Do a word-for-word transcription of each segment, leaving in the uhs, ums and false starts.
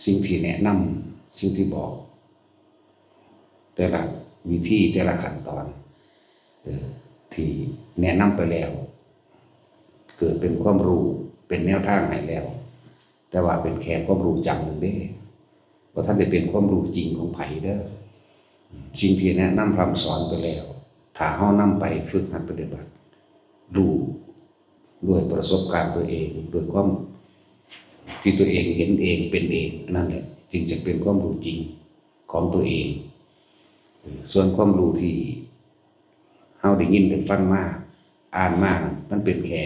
สิ่งที่แนะนำ สิ่งที่บอก แต่ละวิธี แต่ละขั้นตอน เอ่อ ที่แนะนำไปแล้ว เกิดเป็นความรู้ เป็นแนวทางให้แล้ว แต่ว่าเป็นแค่ความรู้จำหนึ่งเด้ บ่ทันได้เป็นความรู้จริงของไผเด้อ สิ่งที่แนะนำพร่ำสอนไปแล้ว ถ้าเฮานำไปฝึกหัดปฏิบัติ รู้ด้วยประสบการณ์ตัวเอง ด้วยความที่ตัวเองเห็นเอง เป็นเอง อันนั้นแหละ จึงจะเป็นความรู้จริงของตัวเอง เออ ส่วนความรู้ที่เฮาได้ยินได้ฟังมา อ่านมานั่น มันเป็นแค่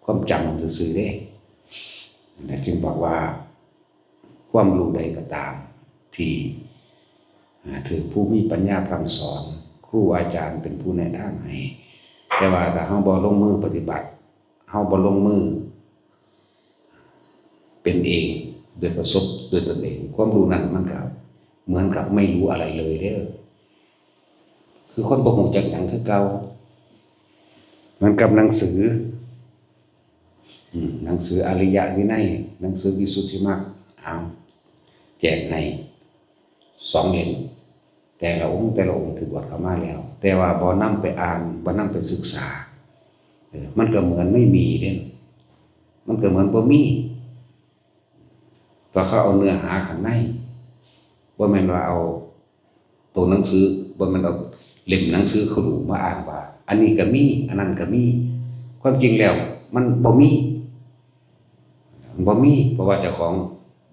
ความจำซื่อๆเด้ นั่นแหละ จึงบอกว่า ความรู้ใดก็ตามที่ อ่า ถือผู้มีปัญญาพร่ำสอน ครูอาจารย์เป็นผู้แนะนำให้ แต่ว่าถ้าเฮาบ่ลงมือปฏิบัติ เฮาบ่ลงมือเป็นเอง โดยประสบด้วยตนเอง ความรู้นั้นมันก็เหมือนกับไม่รู้อะไรเลยเด้อ คือคนบ่รู้จักหยังคือเก่า เหมือนกับหนังสือ อืม หนังสืออริยวินัย หนังสือวิสุทธิมรรค เอา แจกให้สองเล่ม แต่ละองค์ แต่ละองค์ที่บวชเข้ามาแล้ว แต่ว่าบ่นำไปอ่าน บ่นำไปศึกษา เออ มันก็เหมือนไม่มีเด้ มันก็เหมือนบ่มี ว่าเขาเอาเนื้อหาข้างใน บ่แม่นว่าเอาตัวหนังสือ บ่แม่นเอาเล่มหนังสือเขารู้มาอ้างว่า อันนี้ก็มี อันนั้นก็มี ความจริงแล้วมันบ่มี บ่มี เพราะว่าเจ้าของ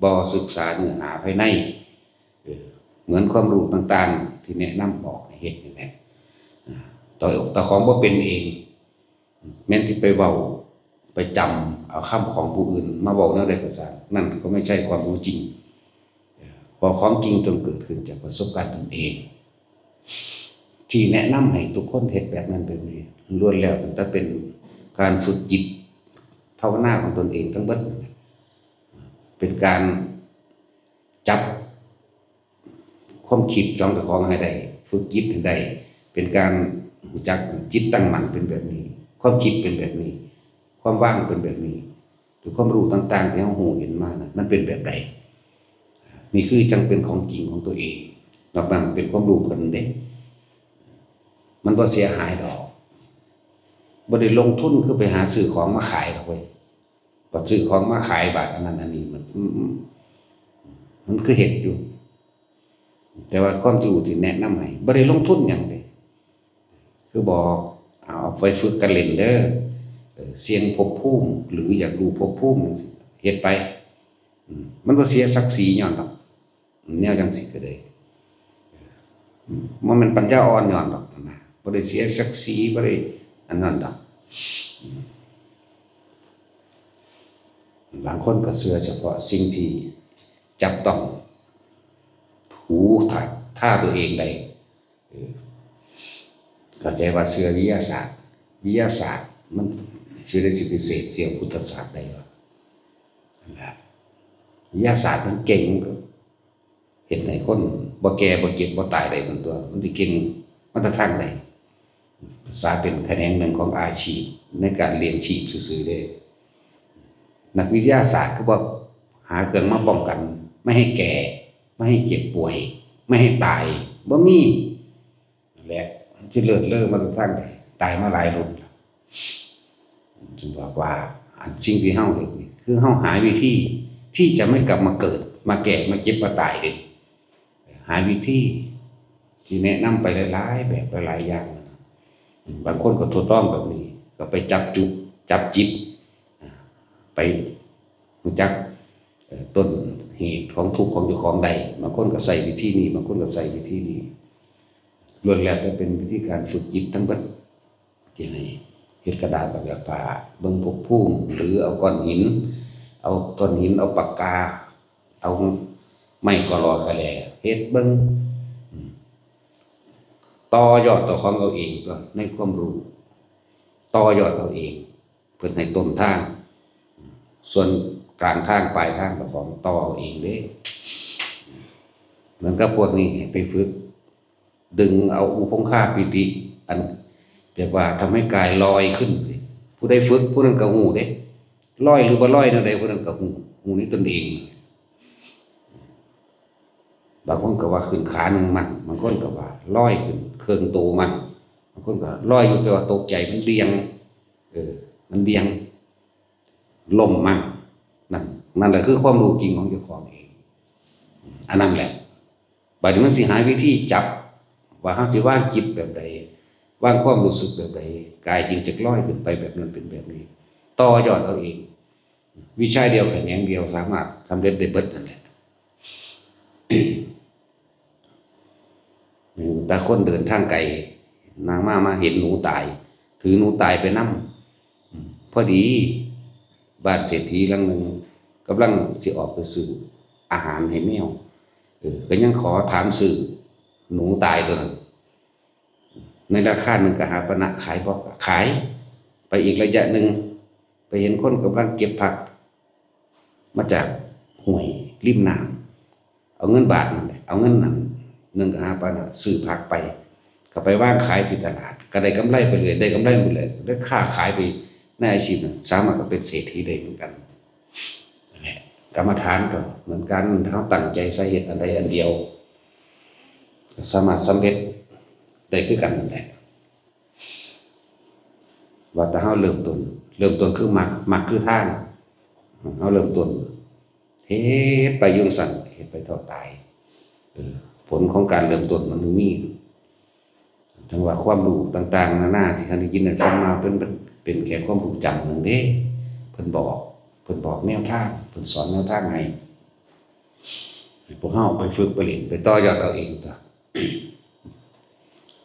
บ่ศึกษาเนื้อหาภายใน เออ เหมือนความรู้ต่างๆที่แนะนำบอกให้เฮ็ดนี่แหละ อ่า เจ้า เจ้าของบ่เป็นเอง แม่นสิไปเว้า ไปจำเอาคำของผู้อื่นมาเว้าแนวใดก็ซ่าง นั่นก็ไม่ใช่ความรู้จริง เพราะของจริงต้องเกิดขึ้นจากประสบการณ์ตนเอง ที่แนะนำให้ทุกคนเฮ็ดแบบนั้นแบบนี้ ล้วนแล้วตั้งแต่เป็นการฝึกจิตภาวนาของตนเองทั้งเบิดนั่นแหละ เป็นการจับ ความคิดของเจ้าของให้ได้ ฝึกจิตให้ได้ เป็นการรู้จักจิตตั้งมั่นเป็นแบบนี้ ความคิดเป็นแบบนี้ ความว่างเป็นแบบนี้ หรือความรู้ต่างๆที่เรารู้เห็นมานะ มันเป็นแบบใด นี่คือจั่งเป็นของจริงของตัวเอง นอกนั้นเป็นความรู้เพิ่นเด้ มันบ่เสียหายดอก บ่ได้ลงทุนคือไปหาซื้อของมาขายดอกเว้ย บัดซื้อของมาขาย บาดอันนั้นอันนี้ มัน อืม อืม มันคือเฮ็ดอยู่ แต่ว่าความรู้ที่แนะนำให้ บ่ได้ลงทุนหยังเด้ คือบอก เอาไปฝึกกันเล่นเด้อ เออ เสี่ยงภพภูมิ หรืออยากรู้ภพภูมิจั่งซี้ เฮ็ดไป อืม มันบ่เสียศักดิ์ศรีย้อนดอก แนวจั่งซี้ก็ได้ อืม บ่แม่นปัญญาอ่อนย้อนดอกนะ บ่ได้เสียศักดิ์ศรี บ่ได้อันนั้นดอก อืม บางคนก็เชื่อเฉพาะสิ่งที่จับต้อง ถู ทา ทาตัวเองได้ เออ เข้าใจว่าเชื่อวิทยาศาสตร์ วิทยาศาสตร์มันสิได้สิไปเสพเสี้ยวพุทธศาสตร์ได้วะ นั่นล่ะ วิทยาศาสตร์มันเก่ง มันก็เฮ็ดให้คนบ่แก่บ่เจ็บบ่ตายได้ตันตั๊ว มันสิเก่งมาแต่ทางใด ศึกษาเป็นแขนงหนึ่งของอาชีพในการเลี้ยงชีพซื่อๆเด้ นักวิทยาศาสตร์คือบ่หาเครื่องมาป้องกัน ไม่ให้แก่ ไม่ให้เจ็บป่วย ไม่ให้ตาย บ่มี นั่นแหละ สิเลิศเลอมาแต่ทางใด ตายมาหลายรุ่นแล้ว จึงบอกว่า อันสิ่งที่เฮาเฮ็ดนี่ คือเฮาหาวิธีที่จะไม่กลับมาเกิด มาแก่ มาเจ็บ มาตายเด้ หาวิธีที่แนะนำไปหลายๆแบบ หลายๆอย่าง บางคนก็ทดลองแบบนี้ ก็ไปจับจุด จับจิต อ่า ไปรู้จัก เอ่อ ต้นเหตุของทุกข์ของเจ้าของได้ บางคนก็ใช้วิธีนี้ บางคนก็ใช้วิธีนี้ ล้วนแล้วแต่เป็นวิธีการฝึกจิตทั้งเบิด ที่ให้เฮ็ดกระดาษปากกาผ้า เบิ่งภพภูมิ หรือเอาก้อนหิน เอาก้อนหิน เอาปากกา เอาไม้กะหล่อกะแหล่ เฮ็ดเบิ่ง อืม ต่อยอดเอาของเอาเองตั๊ว ในความรู้ ต่อยอดเอาเอง เพิ่นให้ต้นทาง ส่วนกลางทางปลายทางเจ้าของต่อเอาเองเด้ เหมือนกับพวกนี้ให้ไปฝึก ดึงเอาอุพงคาปีติ อันเรียกว่าทำให้กายลอยขึ้นสิ ผู้ใดฝึกผู้นั้นก็ฮู้เด้ ลอยหรือบ่ลอยแนวใดผู้นั้นก็ฮู้ ฮู้ในตนเอง บางคนก็ว่าขึ้นขาหนึ่งมั่ง บางคนก็ว่าลอยขึ้นเครื่องโตมั่ง บางคนก็ลอยอยู่แต่ว่าตกใจมันเดี่ยง เออ มันเดี่ยง ล้มมั่ง นั่น นั่นแหละคือความรู้จริงของเจ้าของเอง อันนั้นแหละ บัดนี้มันสิหาวิธีจับ ว่าเฮาสิวางจิตแบบใด วางความรู้สึกแบบใด กายจึงจะลอยขึ้นไปแบบนั้นเป็นแบบนี้ ต่อยอดเอาเอง วิชาเดียวแขนงเดียวสามารถสำเร็จได้เบิดนั่นแหละ แต่คนเดินทางไกล นางมา มาเห็นหนูตาย ถือหนูตายไปนำ อืม พอดี บ้านเศรษฐีหลังหนึ่ง กำลังสิออกไปซื้ออาหารให้แมว เออ ก็ยังขอถามซื้อหนูตายตัวนั้น ในราคาหนึ่งกหาปณะ ขายบ่ ขาย ไปอีกระยะหนึ่ง ไปเห็นคนกำลังเก็บผัก มาจากห้วยริมน้ำ เอาเงินบาทนั่นแหละ เอาเงินนั้น หนึ่งกหาปณะ ซื้อผักไป ก็ไปวางขายที่ตลาด ก็ได้กำไรไปเลย ได้กำไรหมดเลย ได้ค้าขายไปในอาชีพนั้น สามารถก็เป็นเศรษฐีได้เหมือนกัน นั่นแหละ กรรมฐานก็เหมือนกัน ถ้าเราตั้งใจใส่เฮ็ดอันใดอันเดียว ก็สามารถสำเร็จได้คือกันนั่นแหละ ว่าแต่เราเริ่มต้น เริ่มต้นคือมรรค มรรคคือทาง เราเริ่มต้น เฮ็ดไปอยู่จั่งซั้น เฮ็ดไปเท่าตาย เออ ผลของการเริ่มต้นมันถึงมี ถึงว่าความรู้ต่างๆนานาที่เราได้ยินได้ฟังมาเป็น เป็น เป็นแค่ความรู้จำหนึ่งเด้ เพิ่นบอก เพิ่นบอกแนวทาง เพิ่นสอนแนวทางให้ ให้พวกเราไปฝึกไปเล่น ไปต่อยอดเอาเองตั๊ว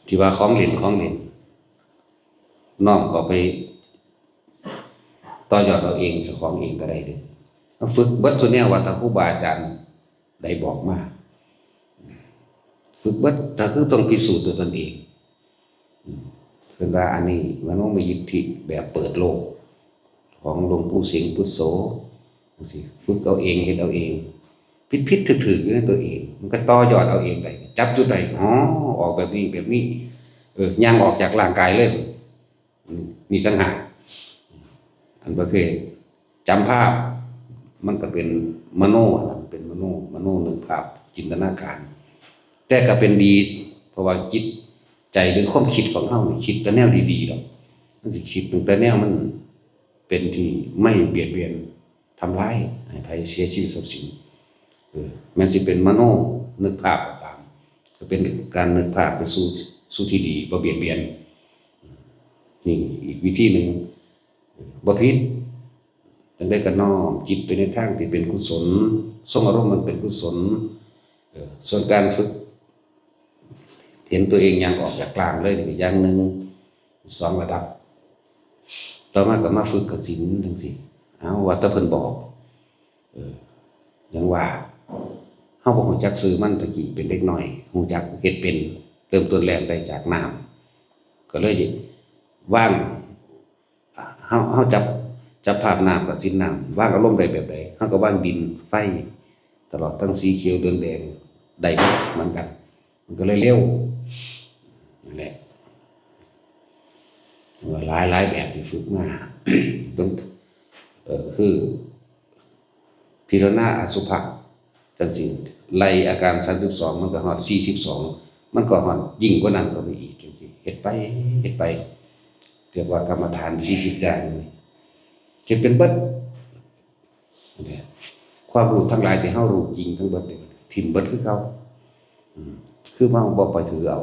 ที่ว่าของเล่น ของเล่น น้อมเข้าไปต่อยอดเอาเอง เจ้าของเองก็ได้เด้อ ฝึกเบิดซุแนวว่าถ้าครูบาอาจารย์ใดบอกมา ฝึกเบิด ก็คือต้องพิสูจน์ด้วยตนเอง อืม เพิ่นว่าอันนี้มโนมยิทธิแบบเปิดโลก ของหลวงปู่สิงห์ปุตโส จั่งซี้ ฝึกเอาเอง เฮ็ดเอาเอง ผิดๆ ถืกๆ อยู่ในตัวเอง มันก็ต่อยอดเอาเองได้ จับจุดใด อ๋อ ออกแบบนี้ แบบนี้ เออ ย่างออกจากร่างกายเลย อืม นี่ต่างหาก อันประเภทจำภาพ มันก็เป็นมโน อันนั้นเป็นมโน มโนนึกภาพ จินตนาการ แต่ก็เป็นดี เพราะว่าจิตใจหรือความคิดของเรานี่คิดแต่แนวดีๆดอก มันสิคิดตั้งแต่แนวมันเป็นที่ไม่เบียดเบียนทำร้ายให้ไผเสียชีวิตทรัพย์สิน เออ แม้นสิเป็นมโนนึกภาพก็ตาม ก็เป็นการนึกภาพไปสู่ สู่ที่ดี บ่เบียดเบียน นี่อีกวิธีหนึ่ง เออ บ่ผิด จั่งใดก็น้อมจิตไปในทางที่เป็นกุศล ทรงอารมณ์มันเป็นกุศล เออ ส่วนการฝึก เห็นตัวเองย่างออกจากร่างเลยนี่ก็อย่างหนึ่ง สองระดับ ต่อมาก็มาฝึกกสิณจั่งซี้ เอาว่าแต่เพิ่นบอก เออ อย่างว่า เฮาบ่รู้จักชื่อมัน ตะกี้เป็นเด็กน้อย รู้จักเฮ็ดเป็น เริ่มต้นแรกได้จากน้ำ ก็เลยว่าง เฮา เฮาจับ จับภาพน้ำกับสิณน้ำ วางอารมณ์ได้แบบใด เฮาก็วางดิน ไฟ ตลอดทั้งสีเขียวเหลืองแดงได้หมดเหมือนกัน มันก็เลยเร็ว นั่นแหละ หลายหลายแบบที่ฝึกมา ต้อง เอ่อ คือ พิจารณาอสุภะจั่งซี้ ไล่อาการสามสิบสอง มันก็ฮอดสี่สิบสอง มันก็ฮอดยิ่งกว่านั้นก็ไปอีกจั่งซี้ เฮ็ดไป เฮ็ดไป เรียกว่ากรรมฐานสี่สิบอย่างนี่ เฮ็ดเป็นเบิด เนี่ย ความรู้ทั้งหลายที่เฮารู้จริงทั้งเบิดนี่ ถิ่มเบิดคือเก่า อืม คือเฮาบ่ไปถือเอา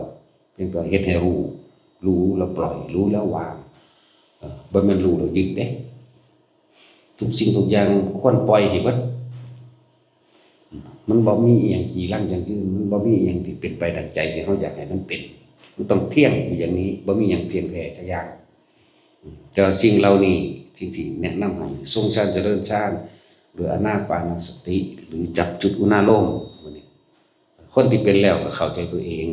เพียงแต่เฮ็ดให้รู้ รู้แล้วปล่อย รู้แล้ววาง เอ่อ บ่แม่นรู้แล้วยึดเด้ ทุกสิ่งทุกอย่างควรปล่อยให้เบิด มันบ่มีอีหยังจีรังยั่งยืน มันบ่มีอีหยังที่เป็นไปดังใจที่เฮาอยากให้มันเป็น มันต้องเที่ยงอยู่อย่างนี้ บ่มีหยังเที่ยงแท้จักอย่าง แต่ว่าสิ่งเหล่านี้ สิ่งที่แนะนำให้ทรงฌานเจริญฌาน หรืออานาปานสติ หรือจับจุดอุณาโลม มื้อนี้ คนที่เป็นแล้วก็เข้าใจตัวเอง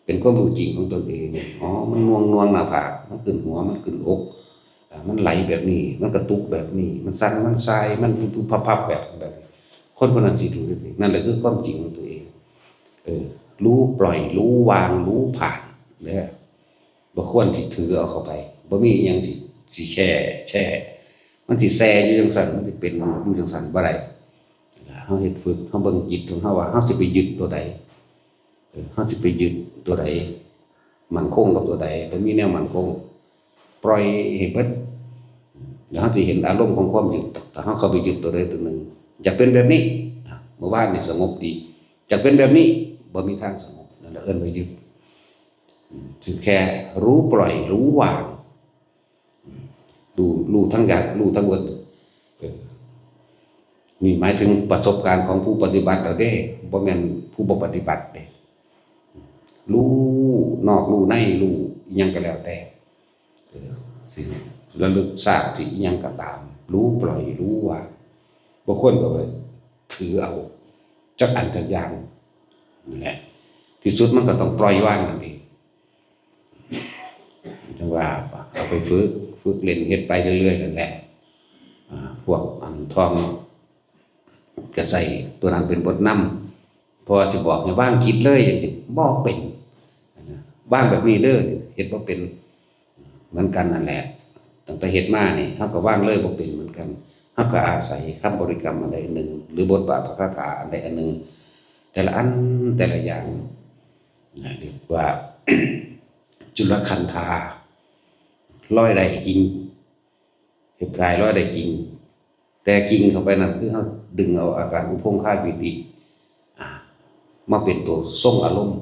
เป็นความรู้จริงของตนเอง อ๋อ มันหน่วงหน่วงหน้าผาก มันขึ้นหัว มันขึ้นอก อ่า มันไหลแบบนี้ มันกระตุกแบบนี้ มันสั่น มันส่าย มันปุ๊บปุ๊บพับพับแบบ แบบนี้ คนคนนั้นสิรู้ได้เอง นั่นแหละคือความจริงของตัวเอง เออ รู้ปล่อย รู้วาง รู้ผ่าน เนี่ย บ่ควรสิถือเอาเข้าไป บ่มีอิหยังสิ สิแช่ แช่ มันสิแช่อยู่จั่งซั้น มันสิเป็นอยู่จั่งซั้นบ่ได้ นะ เฮาเฮ็ดฝึก เฮาเบิ่งจิตของเฮาว่าเฮาสิไปยึดตัวใด เออ เฮาสิไปยึดตัวใด มั่นคงกับตัวใด บ่มีแนวมั่นคง ปล่อยให้เบิด แล้วเฮาสิเห็นอารมณ์ของความยึดดอก ถ้าเฮาเข้าไปยึดตัวใดตัวหนึ่ง อยากเป็นแบบนี้ อ่ะ เมื่อวานนี่สงบดี อยากเป็นแบบนี้ บ่มีทางสงบ นั่นแหละเอิ้นว่ายึด อืม คือแค่รู้ปล่อย รู้วาง อืม รู้ รู้ทั้งอยาก รู้ทั้งเบิด เออ นี่หมายถึงประสบการณ์ของผู้ปฏิบัติแล้วเด้ บ่แม่นผู้บ่ปฏิบัติเด้ รู้นอกรู้ใน รู้อิหยังก็แล้วแต่ เออ สิระลึกชาติ สิอิหยังก็ตาม รู้ปล่อย รู้วาง บ่ควรก็ไปถือเอาจักอันจักอย่าง นั่นแหละ ที่สุดมันก็ต้องปล่อยวางนั่นเอง จั่งว่าเอาไปฝึก ฝึกเล่น เฮ็ดไปเรื่อยๆ นั่นแหละ อ่า พวกอันท่อง ก็ใส่ตัวนั้นเป็นบทนำ เพราะว่าสิบอกให้วางจิตเลยจั่งซี้ บ่เป็น วางแบบนี้เด้อ เฮ็ดบ่เป็น เหมือนกันนั่นแหละ ตั้งแต่เฮ็ดมานี่ เฮาก็วางเลยบ่เป็นเหมือนกัน เฮาก็อาศัยคำบริกรรมอันใดอันหนึ่ง หรือบทบาทพระคาถาอันใดอันหนึ่ง แต่ละอัน แต่ละอย่าง นะ เรียกว่า จุลคันธา ลอยได้จริง เฮ็ดกายลอยได้จริง แต่จริงเข้าไปนั่นคือเฮาดึงเอาอาการอุปคงคาปีติ อ่า มาเป็นตัวทรงอารมณ์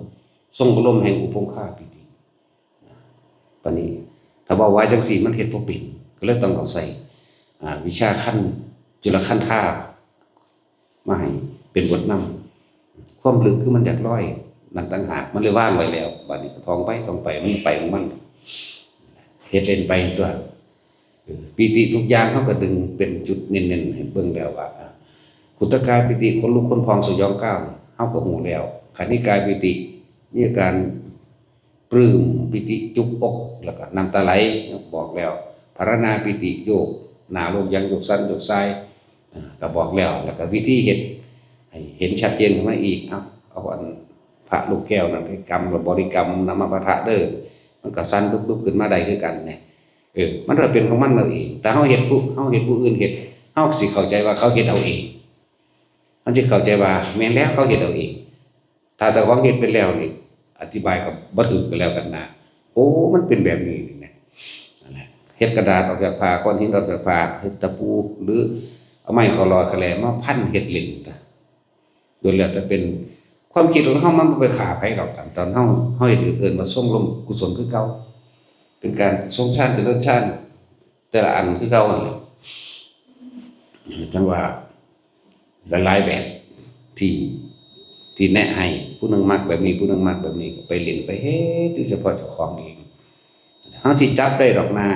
ทรงอารมณ์แห่งอุปคงคาปีติ อ่า บัดนี้ ถ้าเว้าว่าจั่งซี้มันเฮ็ดบ่เป็น ก็เลยต้องเอาใส่ อ่า วิชาคัน จุลคันธา มาให้เป็นบทนำ ความลึกคือมันอยากลอย นั่นต่างหาก มันเลยวางไว้แล้ว บัดนี้ก็ท่องไป ท่องไป มันไปของมัน เฮ็ดเล่นไปตัว เออ ปีติทุกอย่างเฮาก็ดึงเป็นจุดเน้นๆ ให้เบิ่งแล้วว่า อ่ะ ขุทกายปีติ ขนลุกขนพองสยองกล้าวนี่ เฮาก็ฮู้แล้ว คณิกายปีติ มีอาการปลื้มปีติจุกอก แล้วก็น้ำตาไหล บอกแล้ว ภาวนาปีติ โยกหน้าโยกหลัง โยกสันโยกซาย อ่า ก็บอกแล้ว แล้วก็วิธีเฮ็ดให้เห็นชัดเจนขึ้นมาอีก เอา เอาอันพระลูกแก้วนั่นไปกำ แล้วบริกรรมนมปะทะเด้อ มันก็สั่นบึบๆ ขึ้นมาได้คือกันเนี่ย เออ มันก็เป็นของมันเอาเอง แต่เฮาเฮ็ดผู้ เฮาเฮ็ดผู้อื่นเฮ็ด เฮาสิเข้าใจว่าเขาเฮ็ดเอาเอง เฮาสิเข้าใจว่าแม่นแล้ว เขาเฮ็ดเอาเอง ถ้าเจ้าของเฮ็ดเป็นแล้วนี่ อธิบายก็บ่ถูกก็แล้วกันนะ โอ้ มันเป็นแบบนี้นี่นะ นั่นแหละ เฮ็ดกระดาษออกจากผ้า ก้อนหินออกจากผ้า เฮ็ดตะปู หรือเอาไม้ขอลอยขะแลมาพันเฮ็ดเล่นซะ โดยแล้วแต่เป็นความคิดของเฮา มันบ่ไปฆ่าไผดอก ตอนเฮา เฮาเฮ็ดเอิ้นว่าทรงลมกุศลคือเก่า เป็นการทรงฌานเจริญฌาน แต่ละอันคือเก่าหั่นแหละ จั่งว่าหลายๆ แบบที่ ที่แนะให้ ผู้หนึ่งมักแบบนี้ ผู้หนึ่งมักแบบนี้ ก็ไปเล่นไปเฮ็ดอยู่เฉพาะเจ้าของเอง เฮาสิจับได้ดอกนา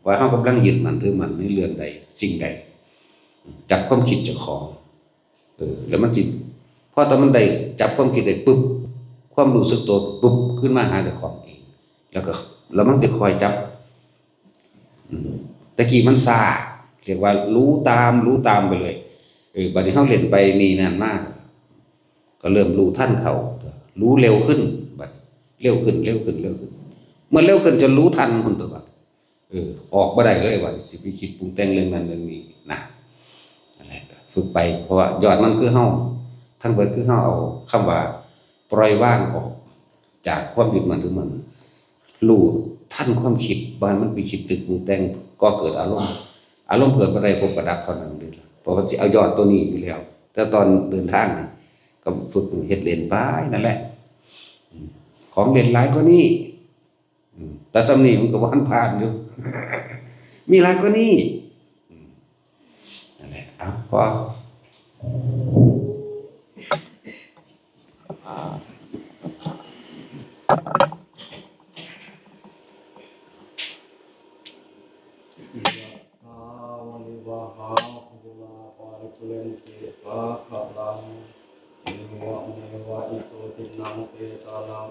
ว่าเฮากำลังยึดมั่นถือมั่นในเรื่องใด สิ่งใด จับความคิดเจ้าของ เออ แล้วมันสิ พอตอนมันได้จับความคิดได้ปุ๊บ ความรู้สึกตัวปุ๊บ ขึ้นมาหาเจ้าของเอง แล้วก็ แล้วมันจะคอยจับ อืม แต่กี้มันซ่า เรียกว่ารู้ตาม รู้ตามไปเลย เออ บัดนี้เฮาเล่นไปนี่นั่นมา ก็เริ่มรู้ทันเขา รู้เร็วขึ้น บัดเร็วขึ้น เร็วขึ้น เร็วขึ้น เมื่อเร็วขึ้นจนรู้ทันพุ่นตัวบัด เออ ออกบ่ได้เลยบัดนี้ สิไปคิดปรุงแต่งเรื่องนั้นเรื่องนี้นะ นั่นแหละ ฝึกไป เพราะว่ายอดมันคือเฮา ทั้งเบิดคือเฮาเอาคำว่าปล่อยวางออกจากความยึดมั่นถือมั่น รู้ทันความคิด บ่ให้มันไปคิดนึกปรุงแต่ง ก่อเกิดอารมณ์ อารมณ์เกิดบ่ได้ พบกับดับเท่านั้นเด้อ เพราะว่าสิเอายอดตัวนี้อยู่แล้ว แต่ตอนเดินทางนี่ก็ฝึกเฮ็ดเล่นไปนั่นแหละ อืม ของเล่นหลายกว่านี้ อืม แต่ส่ำนี้มันก็บ่ทันผ่านอยู่ มีหลายกว่านี้ อืม นั่นแหละ เอา พอ ยะถาวาริวหาภูราปริปุเรนติสาคารัง เอวะเมวะอิโตทินังเปตานัง